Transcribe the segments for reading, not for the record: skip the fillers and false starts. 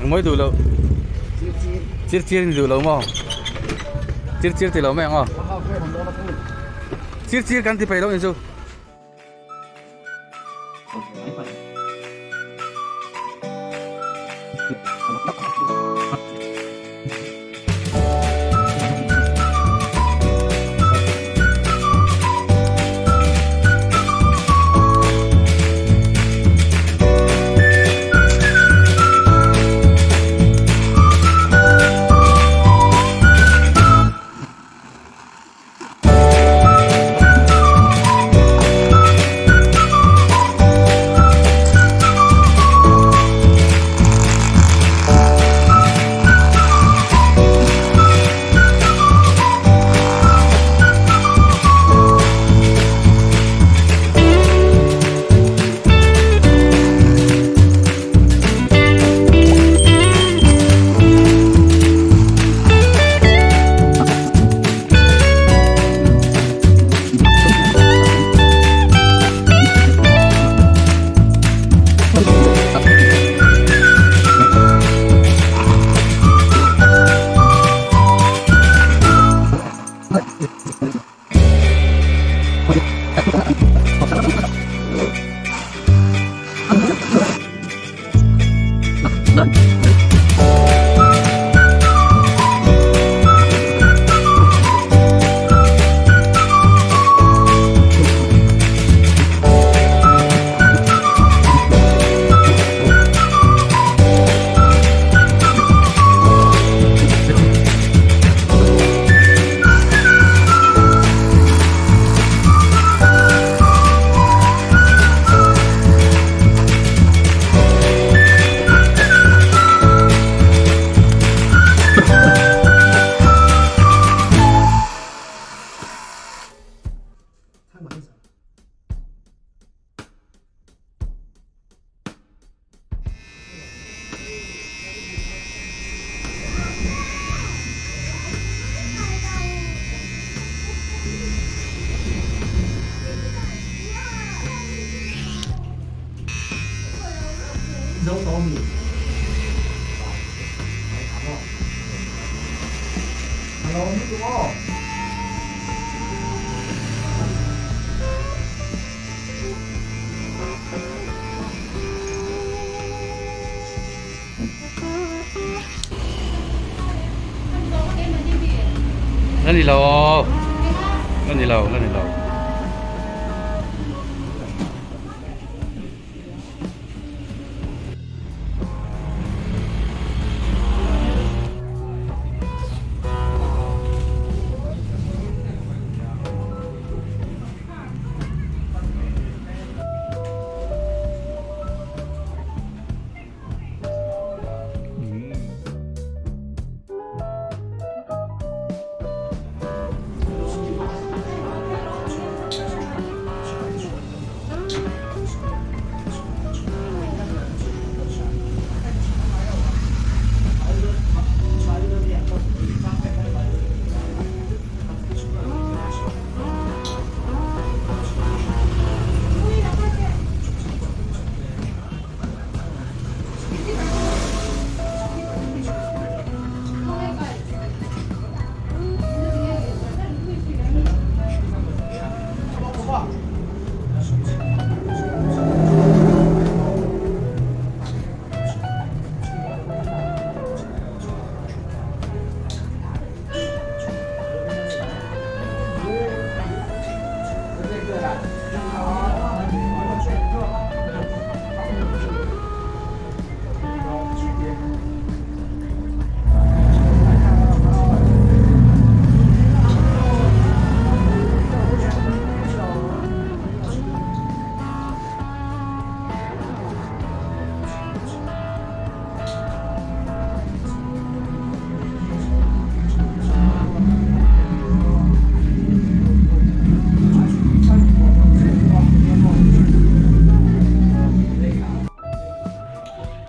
Mawi duh lo. Chir chir ni duh lo maw? Chir chir ti lo mai ang aw. Chir chir kan ti peih lo ni chu. La ni lo aw la ni lo la ni lo.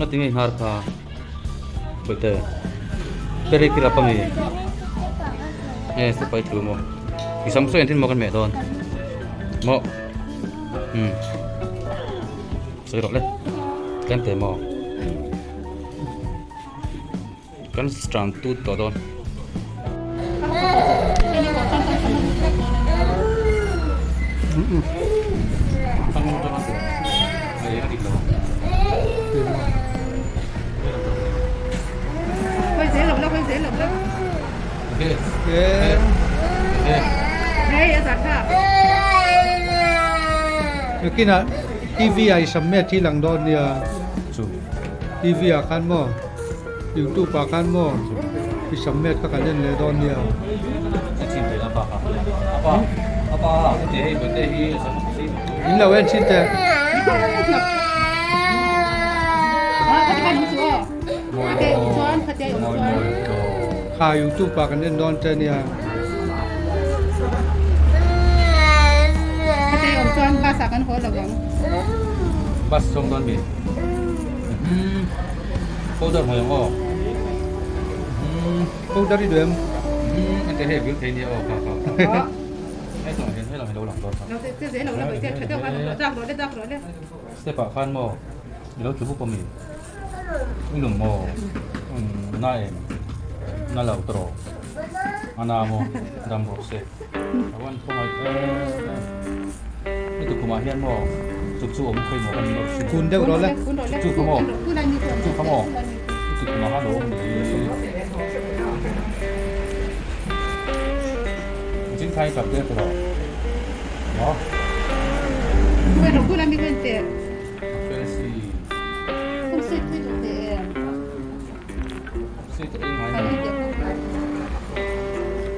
Ngati nge nghar kha Bawihte Peri khi rap ami nge sipai tlu maw i sam sawi engtin maw kan meh dawn maw umm sawi rawh le tlem te maw. Kan tran tut tawh dawn. Nakinah TV ah i sam met hi lang dawn nia. TV ah khan maw YouTube ah khan maw i sam met kha kan en leh dawn nia. In lo en chin teh. Kha YouTube ah kan en dawn che nia. Bus chuang dawn mi. Powder hmai ang aw. Powder i duh em? Ente hei vil thei nia aw kha kha. Hei tawng hian helam hi lo lang dawn kha. Step ah khan maw i lo tlu bup ami? I lum maw? Na em? Na lo tawh rawh. A na maw? Dam rawh se. A van khawngaih em em. Hei tukhumah hian maw chuk chu awm khawi maw kan nawr thin. Kun deuh rawh le. Chuk chu kha maw? Chuk chu kha maw? Hei tukhumah khan a awm ni. Chin thai tap der tawh rawh. Maw? Fel si. Si te ei ngai lo.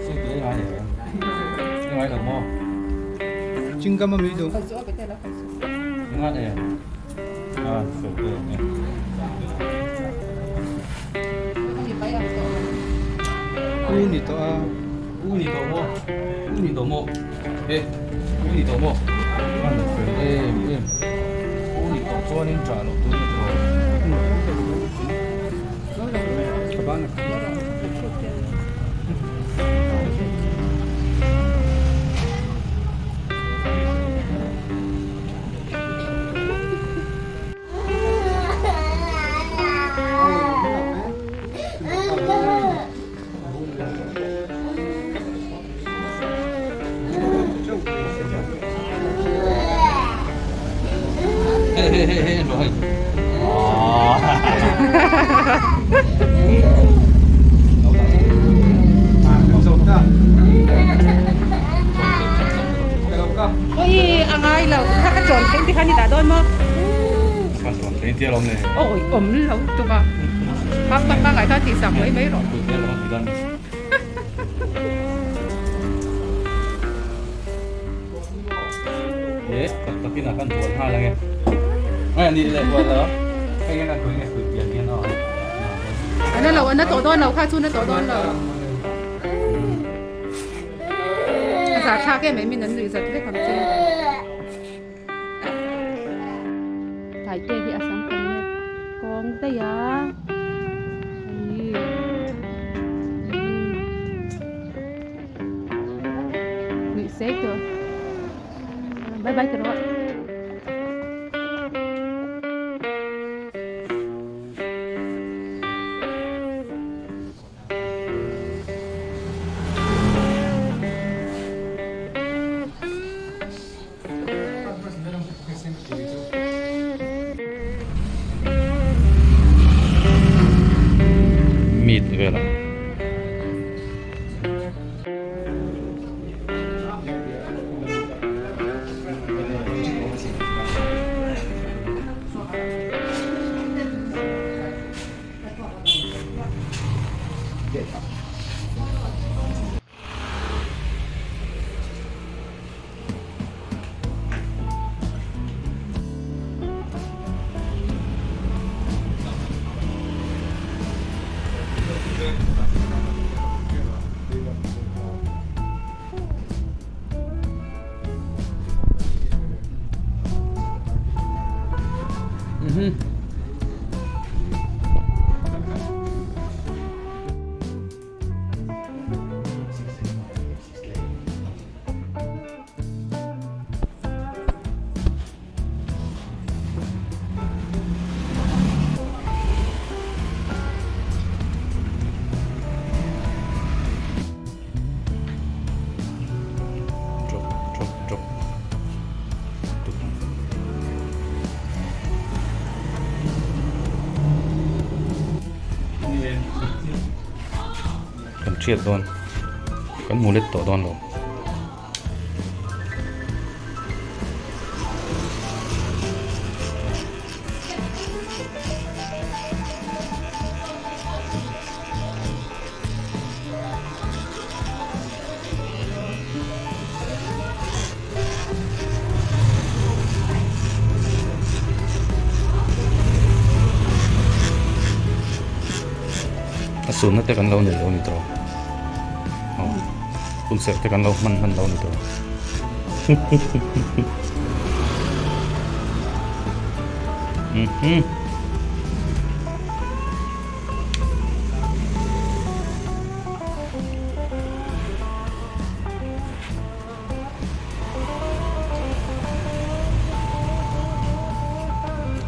Si te ei ngai lo. Ei ngai lo maw? Chingam a mi duh. Ngat em? Ah, fel em em. U ni tawh a. U ni tawh maw? U ni tawh maw? E, u ni tawh maw? An fel em em. U ni tawh chuanin ṭah loh tur a ni tawh. Ka ban a. Hei hei hei hei en rawh hei. Oi a ngai lo kha ka chawn thleng te khan i dah dawn maw? Ka chawn thleng tia lawm le. Oi awm lo tum a. Pak pak pangai khan tih sak mai mai rawh. He tak takin a kan hual nghal ange. Ngai ani le hual lo. Hei hian kan khawi nge khawi pian hian aw. Ana lo ana tawh dawn lo kha chu na tawh dawn lo. A zah thlak em em in an nuih zat vek ang che. Taite hi a sam kan mek kawng daih a hei nuih sei tawh bye bye tawh rawh. Meet velah. Thiat dawn. Kan hmu let tawh dawn lo. A sunna te kan lo nei lo ni tawh aw hun serh te kan lo hman hman lo ni tawh mhm.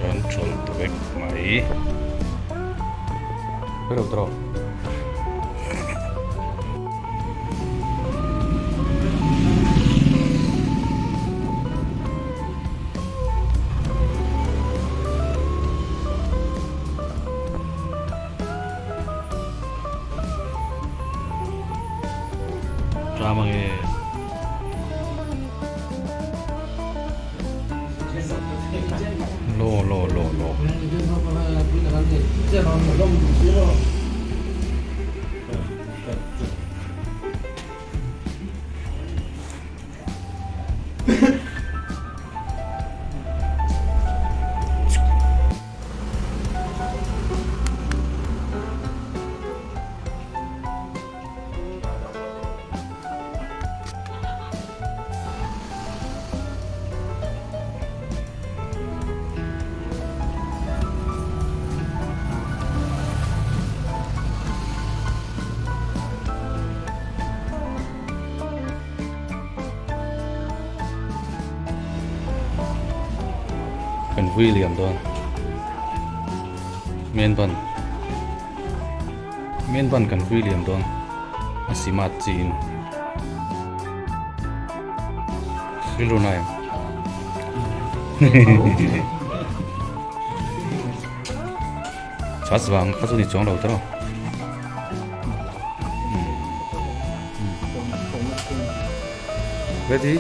Kan thawlh ta vek mai. Hello tawh. Drama nge. Lo lo lo lo. Kan vui liam dawn men ban men ban kan vui liam dawn a simat chiin rilru na em chas vang kha chu ni chuang lo tawh. Ready?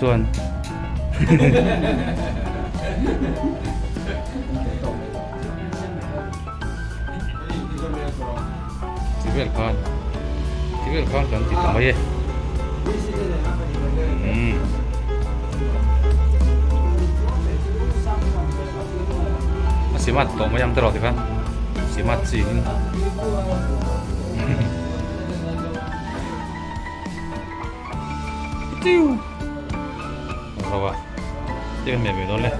Chuan Ti vel khan ti vel khan kan ti ta mai e umm a cement tawh mai ang tawh tikhan cement chi in tiu ro a ti kan meh ve dawn le.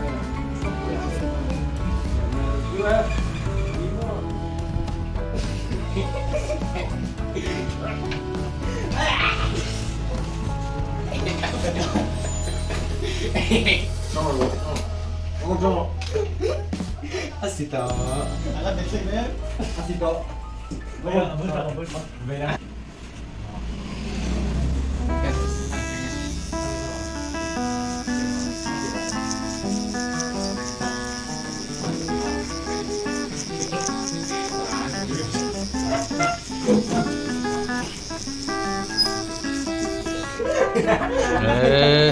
Eee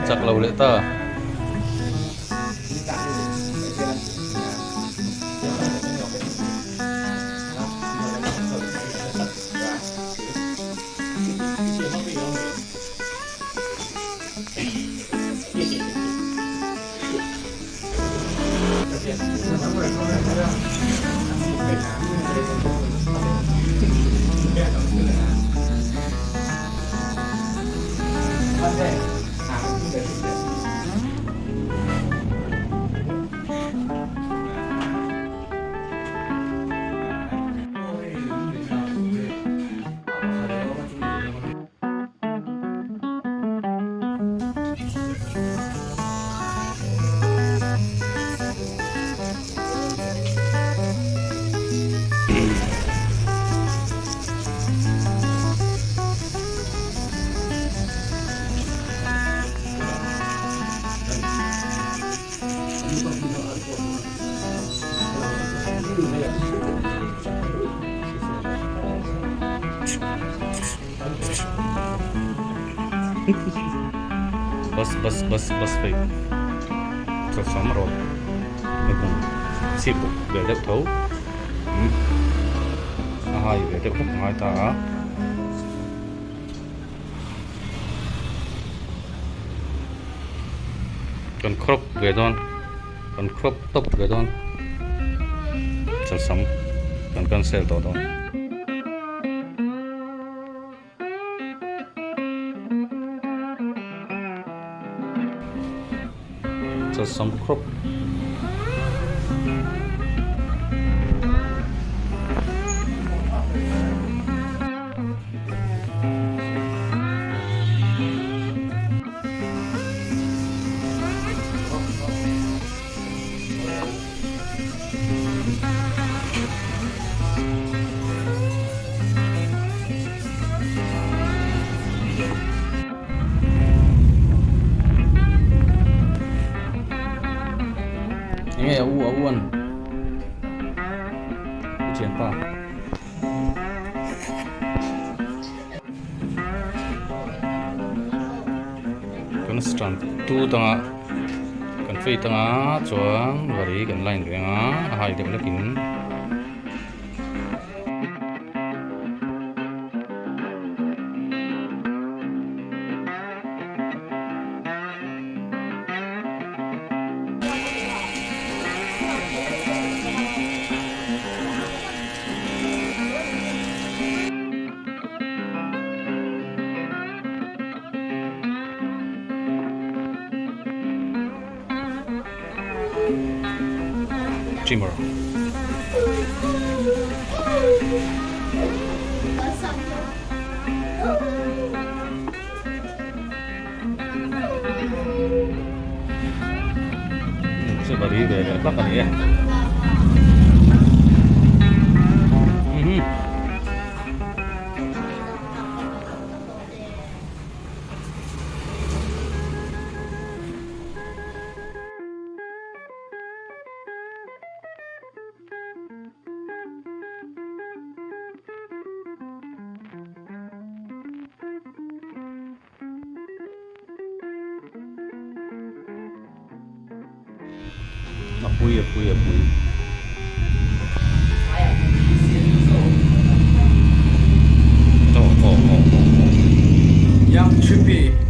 chak lo leh ta. Bus bus bus bus phei chawlhsam rawt hei hmun chhip bawk ve deuh tho a hai ve deuh hlek a ngai ta a. Kan crop ve dawn kan crop top ve dawn chawlhsam kan cancel tawh dawn. Chawlhsam crop. Enge a u a u an i thianpa. Kan stand tu tanga kan fei tanga chuan vari kan line reng a a hai deuh lekin. Trimmer. Chu bari ve leh tak a ni e. A pui a pui a pui. Oh oh oh oh oh. Young Trippy.